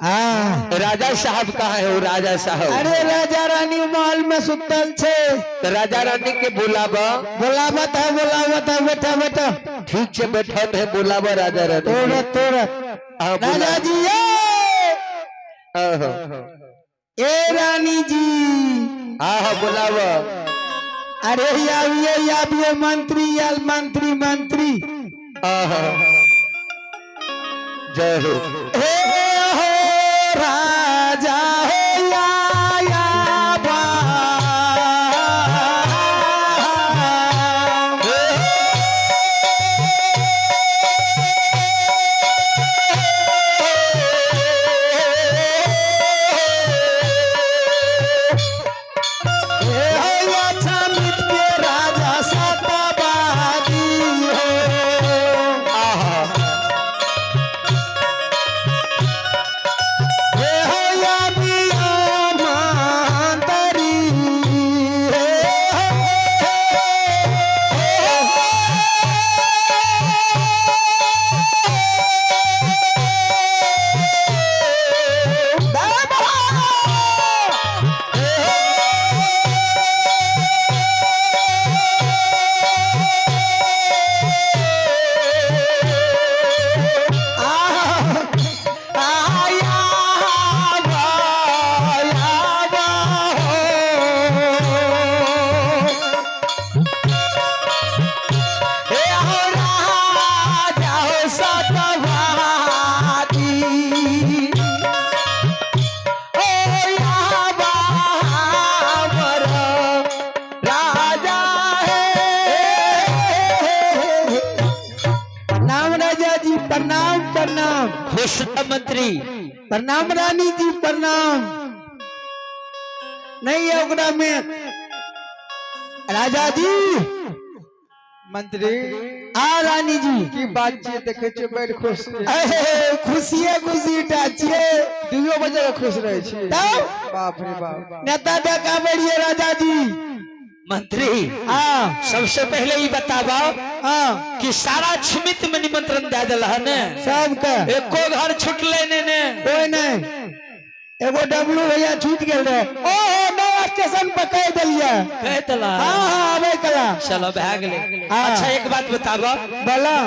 हाँ। राजा साहब कहाँ है वो राजा साहब? अरे राजा रानी महल में सुतल छे। तो राजा रानी के बुलाबा। बोलावत है, बोलावत है, बैठा बैठा। ठीक से बैठत है, बुलाबा राजा रानी। तोरत तोरत। हाँ, बुला। राजा जी ए, हाँ, हाँ। ए रानी जी। हाँ हाँ बुलाबा। अरे आविए आविए मंत्री आयल, मंत्री मंत्री। हाँ, हाँ। जय हो। हे हो राजा हो या बा। हे हो अच्छा मित के राजा सतवादी हो। आहा। हे हो या बिया मांतरी। हे राजा है। प्रणाम राजा जी, प्रणाम प्रणाम। खुश रह मंत्री। प्रणाम रानी जी, प्रणाम। नहीं है ओकरा में राजा जी। मंत्री। आ रानी जी। की बात छियै, देखै छियै बड़ खुश छियै। अहे, खुशिये खुशी टा छियै। 2 बजे के खुश रहै छियै? तब? बाप रे बाप। नेता डका बढ़िए राजा जी। मंत्री। हाँ। सबसे पहले ई बताबा हाँ। कि सारा छिमित में निमंत्रण दे दिल है ने? सबके। एको घर छुटले ने ने? कोई नहीं, एगो डब्लू भैया छूट गेल रहे, ओहो नया स्टेशन पर कह दिलियै। कह दिला? हाँ हाँ आबै कला। चलो भए गेलै। हाँ। अच्छा एक बात बताबा। बोला।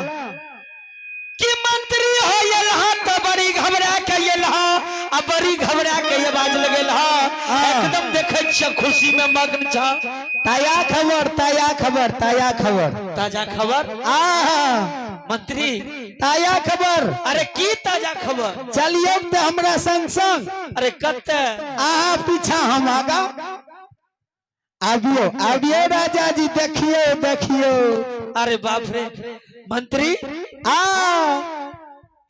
कि मंत्री हो येल हा तो बड़ी घबरा के येल हा, आ बड़ी घबरा के आवाज लगेल हा। हाँ। एकदम देखै छियै खुशी में मग्न छ। ताया खबर, ताया खबर, ताया खबर। ताजा खबर? आहा। मंत्री। ताया खबर। अरे की ताजा खबर? चलिए तो हमरा संग संग। अरे कत्ते? आहा पीछा हम आगा। आबियो आबियो राजा जी, देखियो देखियो। अरे बाप रे मंत्री। आ।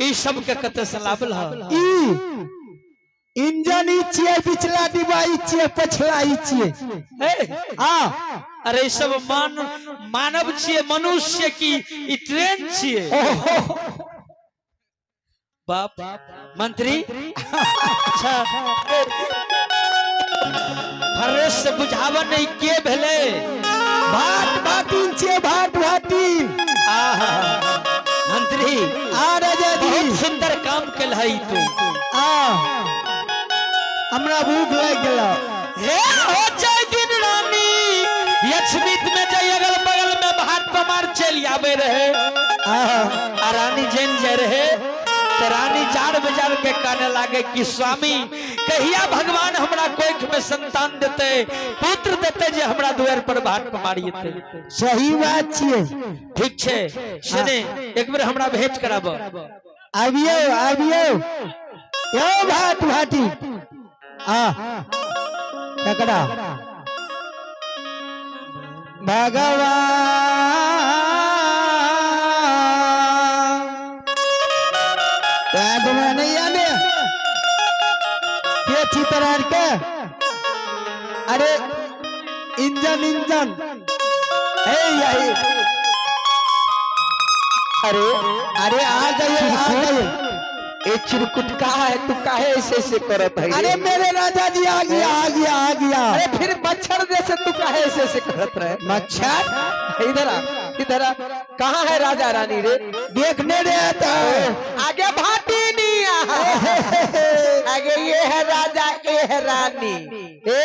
ई सब के कते से लाभल ह? ई इंजन ई छियै, पिछला डिब्बा ई छियै, पछला ई छियै। हे? आ। अरे ई सब मानव छियै, मनुष्य की ई ट्रेन छियै? ओहो। बाप मंत्री, अच्छा फ्रेश से बुझावा नहीं के भेले। भाट भाटीन छियै, भाट भाटीन। आहा मंत्री। आ राजा जी। बहुत सुंदर काम केल है तू। आ हमरा भूख लागि गेल। हे हो जाय दिन रानी यक्षमित में जाय अगल बगल में भात पमार चल आवे रहे। आहा। आ रानी जन जाय रहे तो रानी जार बजार के काने लागे कि स्वामी कहिया भगवान हमरा कोख में संतान देते, पुत्र देते जे हमरा दुआर पर भात पमारियते। सही बात छियै। ठीक छे, सुने एक बेर हमरा भेंट कराब। आबियो आबियो यो भाट भाटी आ तकरा भगवान तुम्हें नहीं आने के छी तरह के। अरे इंजन इंजन हे यही। अरे अरे आ गए आ गए। ए चिरकुट कहा है तू, काहे ऐसे ऐसे करत है? अरे मेरे राजा जी आ गया आ गया आ गया। अरे फिर मच्छर जैसे तू काहे ऐसे ऐसे करत रहे? मच्छर? इधर आ इधर आ, कहाँ है राजा रानी रे? देखने रे आता है। आगे भाटी नहीं आ। के है रानी। ए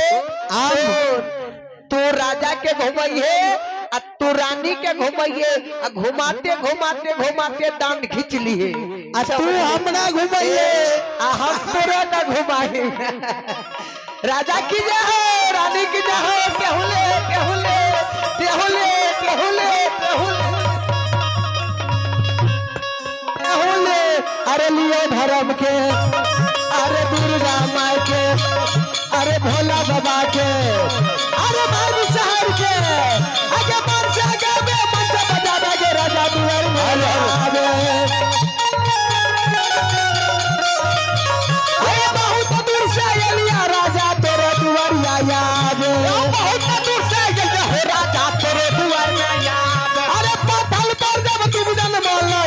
सुन, तू राजा के घुमाइए आ तू रानी के घुमाइए आ घुमाते घुमाते घुमाते दांत खींच लिए। आ तू हमरा घुमाइए आ हम तोरा ना घुमाई। राजा की जय हो, रानी की जय हो। केहुले केहुले केहुले केहुले केहुले केहुले। अरे लियो धर्म के, अरे दुर्गा माई के, अरे भोला बाबा के, अरे भाई शहर के, आगे मंच गावे मंच बजावे गे राजा दुआर में आवे। अरे बहुत दूर से एलिया राजा तोरे दुआरिया आवे। बहुत दूर से आइल हो राजा तोरे दुआरिया आवे। अरे पथल पर जब तुम जन्म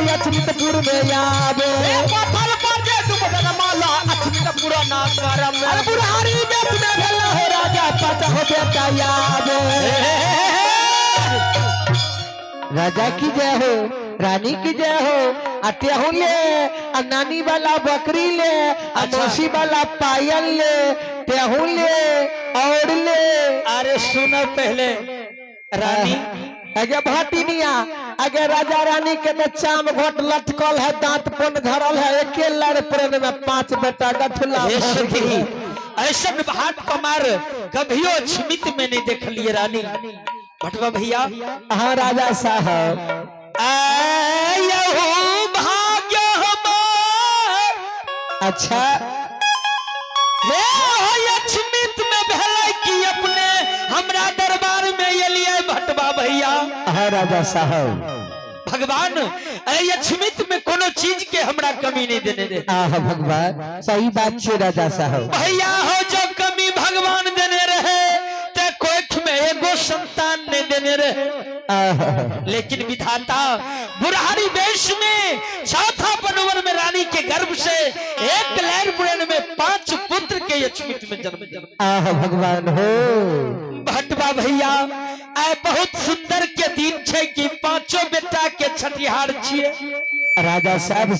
लक्ष्मीपुर में आवे। पत्थर पर जे तुम जन्मला अछमितपुर नगर में। अरे बुढ़ारी बेच में भेला हो राजा पाचा हो बेटा आवे। राजा की जय हो, रानी की जय हो। आ तेहू ले, आ नानी वाला बकरी ले, आ मौसी वाला पायल ले, तेहू ले और ले। अरे सुनो पहले रानी। अगे भाटिनिया, अगे राजा रानी के तो चाम घोट लटकल है, दांत पुन धरल है, एके लड़ प्रेम में 5 बेटा गठुला। हे सखी, ऐसा भाट पमार कभियो अछमित में नहीं देख लिए रानी। भटवा भैया। हाँ राजा साहब। आयहू भाग्य हमार। अच्छा। हे अछमित में भेलै कि अपने हमरा दरबार में एलियै भटवा भैया। हाँ राजा साहब। भगवान अरे अछमित में कोनो चीज के हमरा कमी नहीं देने दे। आह भगवान, सही बात छे राजा साहब। भैया हो, जो कमी भगवान देने रहे ते कोख में एगो संतान नहीं देने रहे। आह। लेकिन विधाता बुढ़ारी वेश में चौथा बनवर में रानी के गर्भ से एक लहर बुढ़न में 5 पुत्र के अछमित में जन्म जन्म। आह भगवान हो। भटवा भैया, आय बहुत सुंदर के दिन छे कि पांचों बेटा के छठिहार छिए। राजा साहब।